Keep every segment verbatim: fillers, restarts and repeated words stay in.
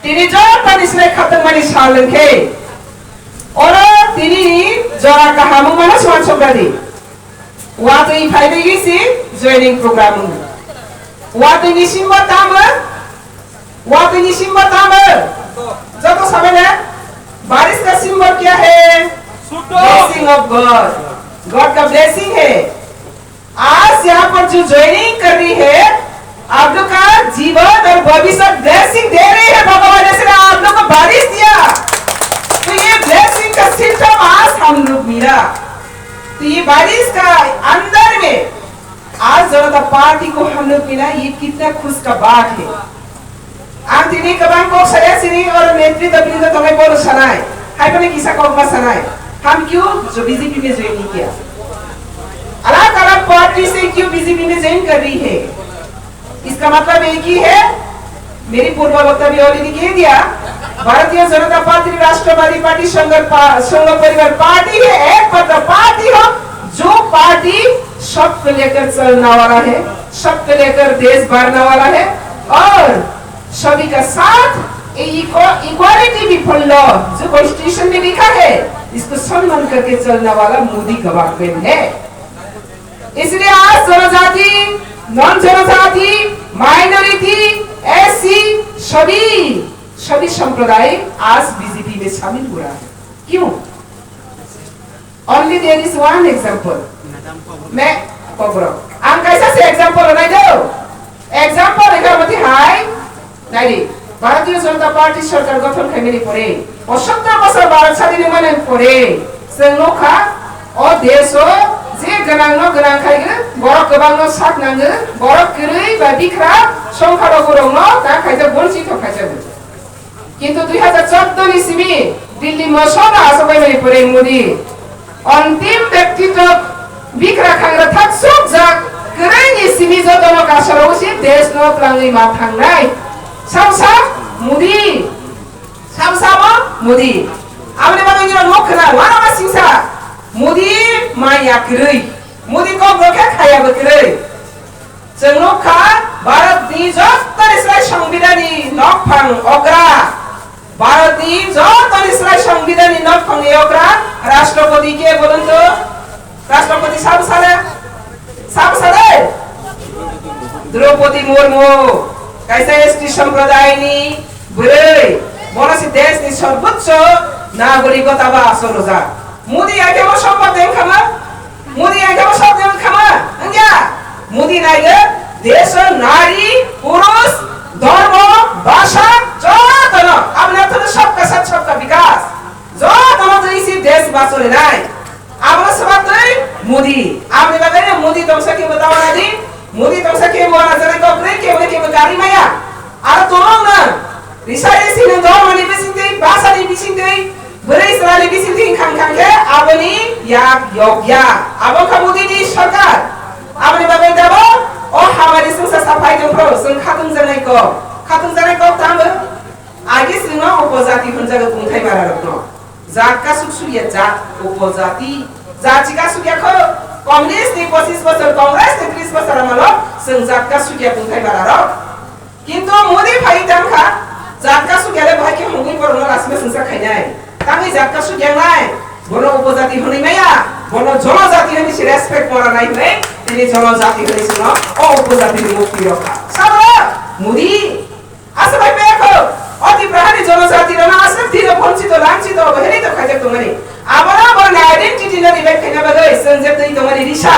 Tini jotoni slai khatungmani sal wngkhe, oro tini jora kaham wngmano swan somradi. Watwi phaiwi gisi joining program wng. Watwini simbo tamo, watwini simbo tamo. Joto sabai le, barish ka symbol kya hai? Blessing of God. God ka blessing hai. आज यहाँ पर जो ज्वाइनिंग कर रही है, आप लोग का जीवन और भविष्य ब्लेसिंग दे रही है भगवान, इसलिए आप लोग को बारिश दिया। तो ये ब्लेसिंग का सिम्टम आज हम लोग मिला। तो ये बारिश का अंदर में आज जनता पार्टी को हम लोग मिला, ये कितना खुश का बात है। Ang tini kwbang kok saya sini oro netrito bini to tongnai bono sanai. Hai phano kisa kok ma sanai. हम क्यों जो बीजेपी में ज्वाइन नहीं किया? अलग अलग पार्टी से क्यों बीजेपी में ज्वाइन कर रही है? इसका मतलब एक ही है, मेरी पूर्व वक्ता भी already कह दिया, भारतीय जनता पार्टी राष्ट्रवादी पार्टी संघ पा-, संघ परिवार पार्टी है, एकमात्र पार्टी हो जो पार्टी सबको लेकर चलने वाला है, सबको लेकर देश बढ़ने वाला है और सभी का साथ ये इक्वा-, इक्वालिटी भी फॉलो जो कॉन्स्टिट्यूशन में लिखा है, इसको सम्मान करके चलने वाला मोदी गवर्नमेंट है। इसलिए आज जनजाति, नॉन जनजाति, माइनॉरिटी, एससी, सभी, सभी संप्रदाय आज बीजेपी में शामिल हो रहा है। क्यों? Only there is one example. मैं पकड़ो। Ang kaisa se example nai do. Example ekar mati hai. Nai di. Bharatiya Janata Party sarkar gothon khaimani pore, pochattor bosor Bharat sadin wngmani pore, chwng nukha, o desh o je gwnang no gwnang khai gwnang, borok kwbang no sak nango, borok kwrwi ba bikra songkha rok borok no ta khaijak, bonchito khaijak. Kintu dui hazar chordo ni simi Delhi mosol no asok bai mani pore Modi ontim bektitw bikra khangra thak suk jak kwrwi ni simi joto no kasaro usi desh no plangwi ma thangnai. Sam sam Modi, sam sam o Modi. Aboni bagwi nino nok khna wara ma singsa Modi ma ya kwrwi, Modi kok rokhe khaya bo kwrwi. Chwng nukha, Bharatni jottoni slai Songbidanni nokphang okra. Bharatni jottoni slai Songbidanni nokphangni okra Rashtrapati ke bolon to? Rashtrapati sabo sale? Sabo sale? Draupadi Murmu, kaisa S T sampradayni bwrwi, bono se deshni sorboccho nagorikota ba asol rwjak. Modi ya khe bo sompot tei wngkha ma? Modi ya khe bo sompot tei wngkha ma? Wngya. Modi naigo desho nari, purush, dhormo, bhasha, jotono. Aboni ortho no sabka sath sabka bikas. Jotono twi se desh bacholinai. Abono swbak twi Modi. Aboni bagwi no Modi tongsa khe bo dawa nadi. Modi tongsa khe bo ana jani kok rwi khe bo khe bo kari maya. Aro tongo na. Risa risi no dhormoni bisingtwi, bhashani bisingtwi, bwrwi chwlani bisingtwi khang khang khe aboni yak yok ya. Abo kha Modi ni sarkar. Aboni bagwi dabo o hamari swngsa saphai tongphro, swng khatungjaknai kok. Khatungjaknai kok tamo? Age swngno upojati hwnjago kungthai bara rokno. Jat kasuk sukya jat upojati. Jat chika sukya kho. Communist ni pochis bosor, Congress ni tris bosor amalo swng jat kasukya kungthai bara rok. Kintu Modi phai tangkha, jat kasukya le bahai khe hungwi borokno lasima swngsa khainai. Tangwi jat kasukya nai, bono upojati hwnwi maya, bono jonojati hwnwi se respect mora nai hwnwi, tini jonojati hwnwi swngno o upojati ni mukti rokha. Sabo Modi, asa bai paya kho, o Tipra hani jonojati rokno asa tino phonchito, lanchito, obhehlito khaijak tongmani. Abono borokni identity no revive khaina bagwi swng je twi tongmani risa.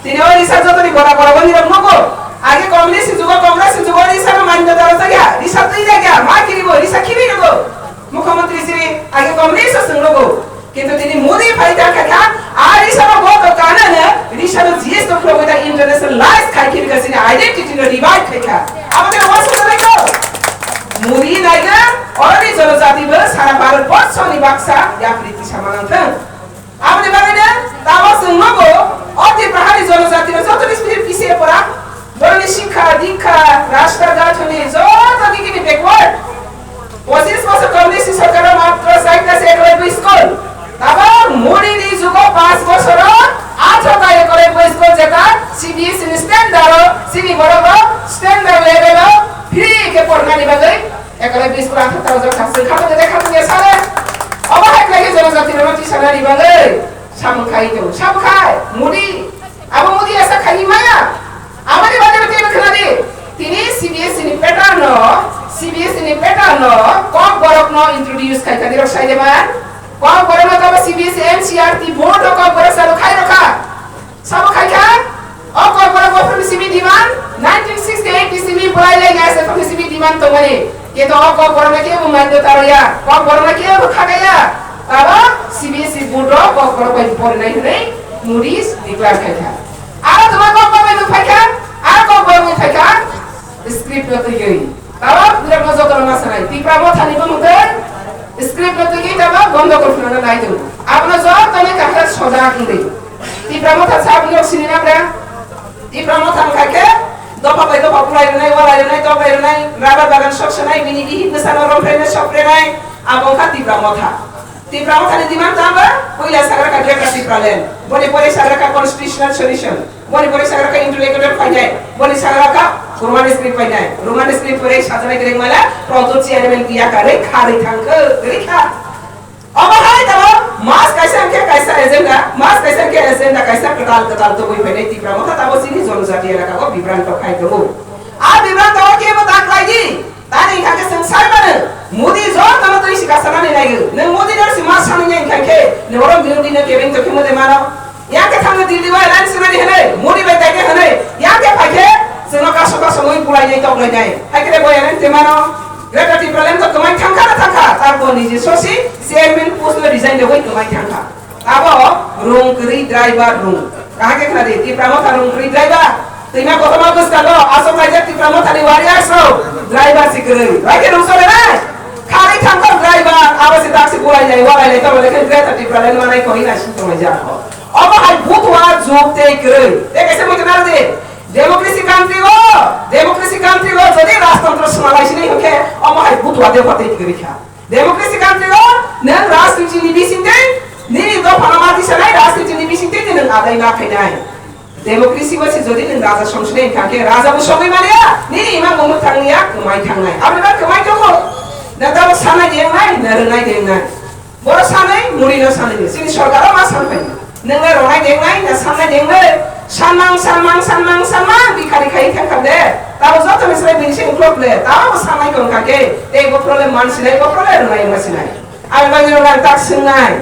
Tini o risa jotoni bora bora boni rok nugo. Age Congress ni jugo, Congress ni jugo risa no manyota rojak ya, risa twi jak ya, ma kiribo, risa khibi nugo. Mukhyamantri siri age Congress o swng nugo. Kintu tini Modi phai ta kha kha, a risa no bo to kana ne, risa no G S to khulogwi ta internationalize khai khibi ka sini identity no revive khai kha. Abo tini wasu nai ko. Modi nai ga, oro ni jonojati bo sara Bharat borsho ni baksa yapri tisa manang thang. Aboni bagwi no tamo chwng nugo, o Tipra hani jonojati no joto ni simi pisi pora, boroni sikha, dikha, rasta ghat hwnwi joto digi ni backward. Pochis bosor Congress ni sarkar o matro chaita se ekolai bui school. Tamo Modi ni jugo panch bosor o athro ta ekolai bui school jeta C B S E ni standard o, chini borok o standard level o free khe pornani bagwi ekolai bui Bangkha tawjak kha, chwng khatungya de khatungya sale. Obo hai khlai khe jonojati rokno tisanani bagwi samung khai tongo. Samung khai, Modi, abo Modi asa khai maya. Aboni bagwi teibo khna di. Tini C B S E ni pattern no, C B S E ni pattern no Kokborok no introduce khai kha, dirok sai de man. Kokborok no tamo C B S E, N C E R T board no Kokborok salo khai rokha. Sabo khai kha, o Kokborok bo phone simi demand, nineteen sixty-eight ni simi bolai lai nai se phone simi demand tongmani. Kito o Kokborok na kebo mando taro ya, Kokborok na kebo khaga ya. Tabo C B S E board o Kokborok bai pori nai hwnwi Modi declare khai kha. Aro tuma Kokborok bai phai kha, aro Kokborok bai phai kha, script no twi gwi. Tabo dirok no joto no ma sanai. Tipra Motha ni bumung tei script no twi gwi tabo bondo kor phunana nai tongo. Abono joto ni kahar soja wngwi. Tipra Motha sa bini rok sini na bra? Tipra Motha wngkha khe dopha bai dopha bulai rwnai, walai rwnai, toklai rwnai, rubber bagan sok sanai, bini bihik bwsano romphrenai, sokrenai, abo wngkha Tipra Motha. Tipra Motha ni demand tamo, puila sagra kha Greater Tipraland. Boni pore sagra kha constitutional solution. Boni pore sagra kha interlocutor painai. Boni sagra kha Roman script painai. Roman script pore sajanai kereng mala, Pradyot chairman kiya kha, rei kha, rei thang khe, rei kha. Obo hai tamo mas kaisa hwnkhe kaisa agenda, mas kaisa hwnkhe agenda kaisa kwtal kwtal tubui phainai Tipra Motha tamo chini jonojati elaka o bibranto khai tongo. A bibranto o kebo ta khlai di, tani hwnkha khe chwng sai mano, Modi jotono twi si kasanani naigo. Nwng Modi no si mas sanwi nai hwnkha khe, nwng oro Modi no kebeng tokhe mode mano. Yang khe thangwi Delhi bai line sinani hwnwi, Modi bai daide hwnwi, yang khe phai khe chwngno kaso kaso mui bulai nai toklai nai. Hai khe bo yang te mano, Greater Tipraland to kwmai thangkha na thangkha, tar bo niji sosi chairman post no resign rogwi kwmai thangkha. Abo rung kwrwi driver rung. Kaham khe khna di, Tipra Motha rung kwrwi driver. Twima kothoma bwskango aswk laijak Tipra Mothani warriors rok driver si kwrwi. Bai khe rung sole nai. Khari thangkha driver, abo si taksi bulai nai, walai nai, tamo lekhe Greater Tipraland manai koi na sing tonglaijak. Obo hai butua jok tei kwrwi. Tei kaisa mungkin aro di. Democracy country o, democracy country o jodi rajtantro swnalai sinai hwnkhe omo hai butua depha tei kwrwi kha. Democracy country o nwng rajniti ni bisingtwi, nini dophano ma tisanai rajniti ni bisingtwi nwng adai ma khainai. Democracy o se jodi nwng raja songsinai hwnkha khe raja bo songwi manya, nini imang bo mwthang ya, kwmai thangnai. Aboni bagwi kwmai tongo. Na tabuk sanai de wngnai, na rwnai de wngnai. Boro sanai, Modi no sanai ni. Chini sorkar o ma san phai. Nwng le ronai dengnai, na sannai dengnai. Sanmang, sanmang, sanmang, sanmang, bikhari khai thang kha de. Tabo joto ni srai bini se uklok le. Tabo bo sannai tong kha khe. Tei bo problem man sinai, bo problem ronai ma sinai. Ang bang ni rok ang tak swngnai.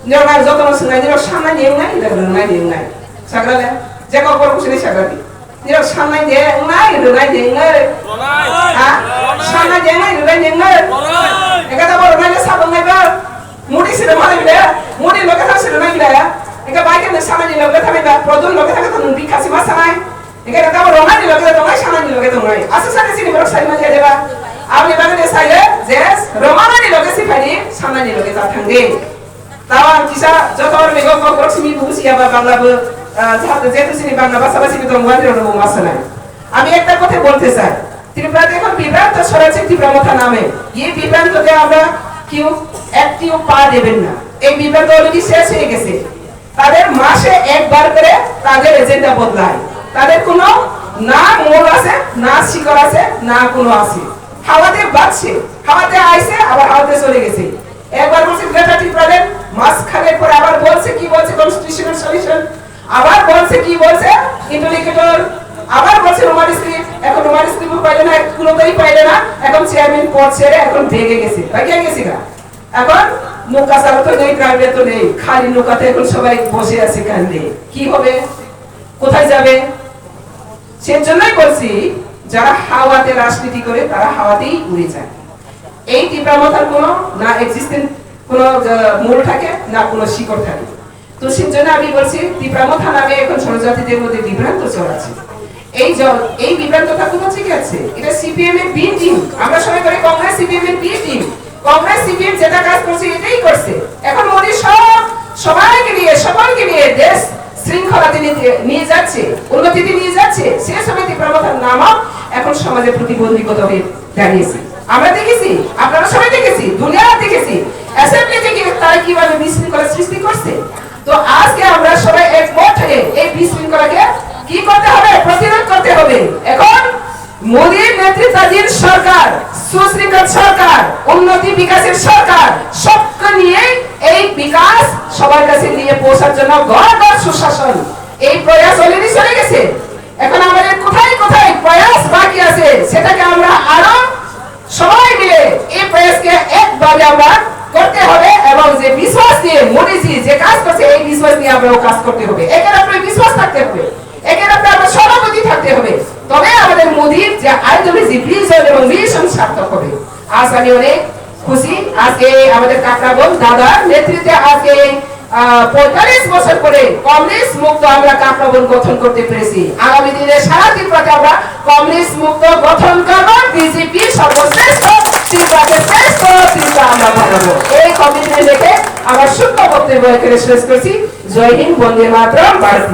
Ni rok ang joto no swngnai, ni rok sannai dengnai, na ronai dengnai. Sagra le. Je kok bor kusini sagra di. Nirok sannai de wngnai, rwnai de wngnai. Ronai. Ha? Ronai. Sannai de wngnai, rwnai de wngnai. Ronai. Eka da bo rwnai le sabo wngnai ba. Modi siro manai bile. Modi loge thang siro nai bile. Eka bai ke sannai ni loge thang ba. Produn loge thang thang bikha sima sanai. Eka da bo ronai ni loge ronai, sannai ni loge tongnai. Asa sannai sini borok sai manya de ba. Aboni bagwi de sai le, je ronai ni loge si phai di, sannai ni loge ta thang de. Tao ang kisa joto hor mego kok borok simi bubu siya ba Bangla bo, ah, jahate jehetu sini Bangla bhasha bhasi bo tongo, ani rok bo ma sanai. আমি একটা কথা বলতে চাই, ত্রিপুরাতে এখন বিভ্রান্ত ছড়াচ্ছে ত্রিপুরা মথা নামে। এই বিভ্রান্ততে আমরা কেউ একটিও পা দেবেন না। এই বিভ্রান্ত অলরেডি শেষ হয়ে গেছে। তাদের মাসে একবার করে তাদের এজেন্ডা বদলায়। তাদের কোনো না মূল আছে, না শিকড় আছে, না কোনো আছে। হাওয়াতে বাজছে, হাওয়াতে আইছে, আবার হাওয়াতে চলে গেছে। একবার বলছে গ্রেটার টিপ্রাল্যান্ড, মাঝখানে পরে আবার বলছে কি বলছে কনস্টিটিউশনাল সলিউশন, আবার বলছে কি বলছে ইন্টারলোকিউটর, আবার বলছে রোমান স্ক্রিপ্ট। এখন রোমান স্ক্রিপ্ট পাইলে না, কোনোটাই পাইলে না। এখন চেয়ারম্যান পদ ছেড়ে এখন ভেগে গেছে, ভেগে গেছে গা। এখন নৌকা চালক তো নেই, ড্রাইভার তো নেই, খালি নৌকাতে এখন সবাই বসে আছে কান্দে। কি হবে? কোথায় যাবে? সেজন্যই বলছি, যারা হাওয়াতে রাজনীতি করে, তারা হাওয়াতেই উড়ে যায়। এই ত্রিপুরা মথার কোনো না এক্সিস্টেন্স, কোনো, আহ, মূল থাকে, না কোনো শিকড় থাকে। তো সেজন্য আমি বলছি, ত্রিপুরা মথা নামে এখন জনজাতিদের মধ্যে বিভ্রান্ত চলছে। এই জ-, এই বিভ্রান্তটা কোথা থেকে আছে? এটা সিপিএম এর বি টিম। আমরা সবাই বলি কংগ্রেস সিপিএম এর বি টিম। কংগ্রেস সিপিএম যেটা কাজ করছে, এটাই করছে। এখন মোদী সব, সবাইকে নিয়ে, সকলকে নিয়ে দেশ শৃঙ্খলাতে নিতে, নিয়ে যাচ্ছে, উন্নতিতে নিয়ে যাচ্ছে। সে সময় ত্রিপুরা মথার নামও এখন সমাজে প্রতিবন্ধকতা হয়ে দাঁড়িয়েছে। আমরা দেখেছি, আপনারা সবাই দেখেছি, দুনিয়া দেখেছি, অ্যাসেম্বলি থেকে তারা কিভাবে বিশৃঙ্খলা সৃষ্টি করছে। তো আজকে আমরা সবাই একমত হয়ে এই বিশৃঙ্খলাকে কি করতে হবে? প্রতিরোধ করতে হবে। এখন মোদীর নেতৃত্বাধীন সরকার সুশৃঙ্খল সরকার, উন্নতি বিকাশের সরকার, সবকে নিয়ে এই বিকাশ সবার কাছে নিয়ে পৌঁছার জন্য ঘর ঘর সুশাসন, এই প্রয়াস অলরেডি চলে গেছে। এখন আমাদের কোথায় কোথায় প্রয়াস বাকি আছে, সেটাকে আমরা আরো সবাই মিলে এই প্রয়াসকে একভাবে আমরা করতে হবে এবং যে বিশ্বাস নিয়ে মোদিজি যে কাজ করছে, এই বিশ্বাস নিয়ে আমরাও কাজ করতে হবে। একে অপরের বিশ্বাস থাকতে হবে, একে অপরের আমরা সহমতি থাকতে হবে। তবে আমাদের মোদির যে আইডিওলজি, ভিশন এবং মিশন সার্থক হবে। আজ আমি অনেক খুশি, আজকে আমাদের কাকরাবন দাদার নেতৃত্বে আজকে এই, আহ, পঁয়তাল্লিশ বছর পরে কমিউনিস্ট মুক্ত আমরা কাকরাবন গঠন করতে পেরেছি। আগামী দিনে সারা ত্রিপুরাতে আমরা কমিউনিস্ট মুক্ত গঠন করব। বিজেপি সর্বশ্রেষ্ঠ, ত্রিপুরাকে শ্রেষ্ঠ ত্রিপুরা আমরা বানাবো। এই কমিটমেন্ট রেখে আমার ছোট্ট বক্তব্য এখানে শেষ করছি। জয় হিন্দ, বন্দে মাতরম, ভারত মাতা।